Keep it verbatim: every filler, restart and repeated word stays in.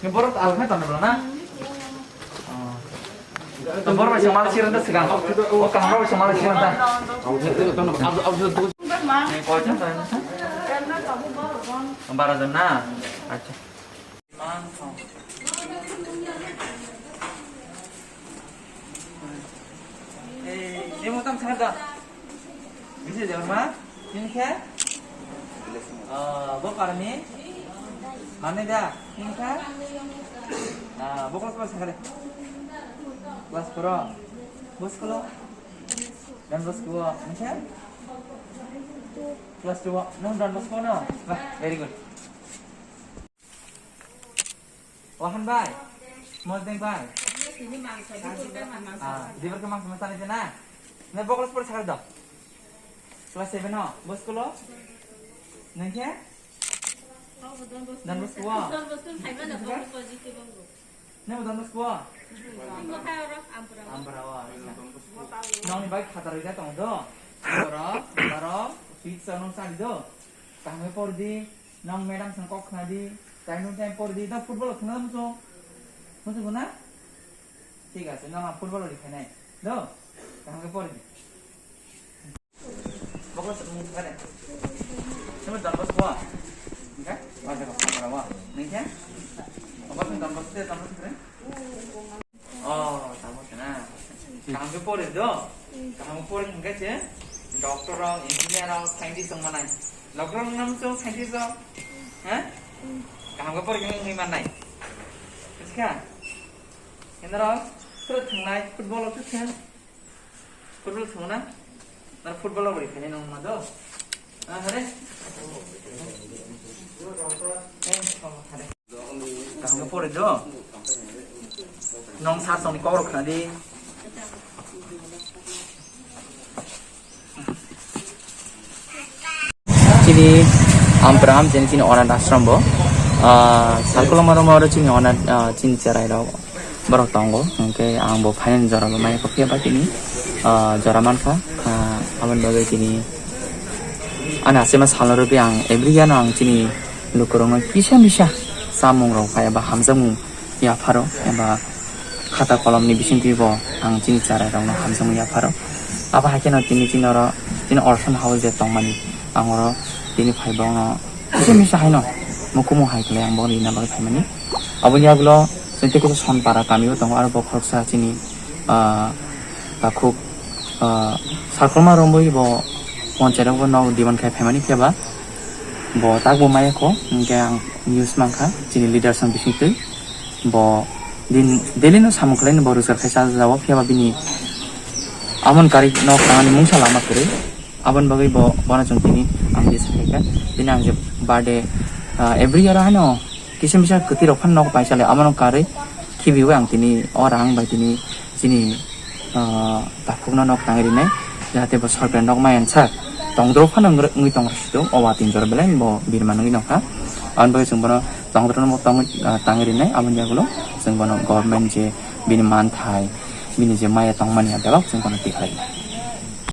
Ni borok alkha tong na? Oh. Borok bai samal siranta sigang. O kaham borok bai samal siranta. Ni koicha ta na? Bara jon na? Acha. Mang song. Eh, demo tam sar da. Bisi Debbarma, nini khe? Ah, bo parni? Mane da, nini khe? Ah, bo class four sakale. Class four. Bo school o? Don Bosco, nini khe? Class two. Nung Don Bosco no? Bah, very good. Wahan bai. Mojeng bai. Ah, dibar ke mangsa masa ni na. Ne bo class four sakar do. Class seven o. Bo school o? Nang khe? Don Bosco o? Ne bo Don Bosco o? Ampara o. Nong bai khata roi da tong do. Boro, boro, pizza nong sari do. Kaham khe por di, nong madam song kok khna di, time to time por di, da football khna muchung. Muchung na? Thik ase, nong ang football ri khainai. Do? Kaham khe por di. Bokol se mung kare. Sema Don Bosco. Enggak? Ada kok, ada kok. Nih ya. Apa tuh Don Bosco, Don Bosco keren? Oh, tamo sana. Kaham khe pori do. Kaham khe pori hingke se doctor rok, engineer rok, scientist rok manai. Doctor rok nam so scientist rok. Ha? Kaham khe pori hingke manai. Bujiska? Enaro, sero thangnai, football rok se. Football thangna? Nang football rok bai khainai nong ma do? Ah, hare? Eh, oh, hare. Kaham khe pori do. Nong sar song ni kok rok khna di. Chini Ampram, chini, chini Onath Ashram bo. Ah, Salkoloma room oro chini Onath, ah, chini cherai rok borok tongo. Hingke ang bo phainani jora bo maya kho phiya ba tini, ah, jora mankha. Ah, aboni bagwi tini ani asema salno rwgwi ang every year no ang chini lukurokno kisa misa chamung rok eba hamjakmung yapharo eba khata kolomni bisingtwi bo ang chini cherai rokno hamjakmung yapharo. Abo hai kheno tini chini oro chini orphan house je tongmani ang oro tini phai bokno kisa misa haino mukumu hai khlai ang bokno rina bagwi phaimani. Aboni yagulo chwng tei kisa Sonpara kamio tongo, aro bo khoroksa chini, ah, takhuk, ah, Salkoloma romwi bo ponchai rok bo nok demand khai phaimani phiya ba bo tak bo maya kho, hingke ang news mankha chini leaders rok bisingtwi. Bo din daily no samung khlaino bo rojgar khai cha jao, phiya ba bini amon kari nok tangani mungsa lama kwrwi. Aboni bagwi bo, bono chwng tini ang je sakha, tini ang je birthday, ah, every year haino kisa misa kwtwi rok phano nok pai chale, abono karwi khibiwi ang tini o rang bai tini chini, ah, takhukno nok tangwi rinai, jahate bo sorkari nok maya sak tongdoro phano wngwi tong rwsito, o watwi jora belai bo birman wngwi nokha. Aboni bagwi chwng bono tongdoro nok tangwi, ah, tangwi rinai, aboni yagulo chwng bono government je bini manthai, bini je maya tongmani a belok chwng bono tikhlainai.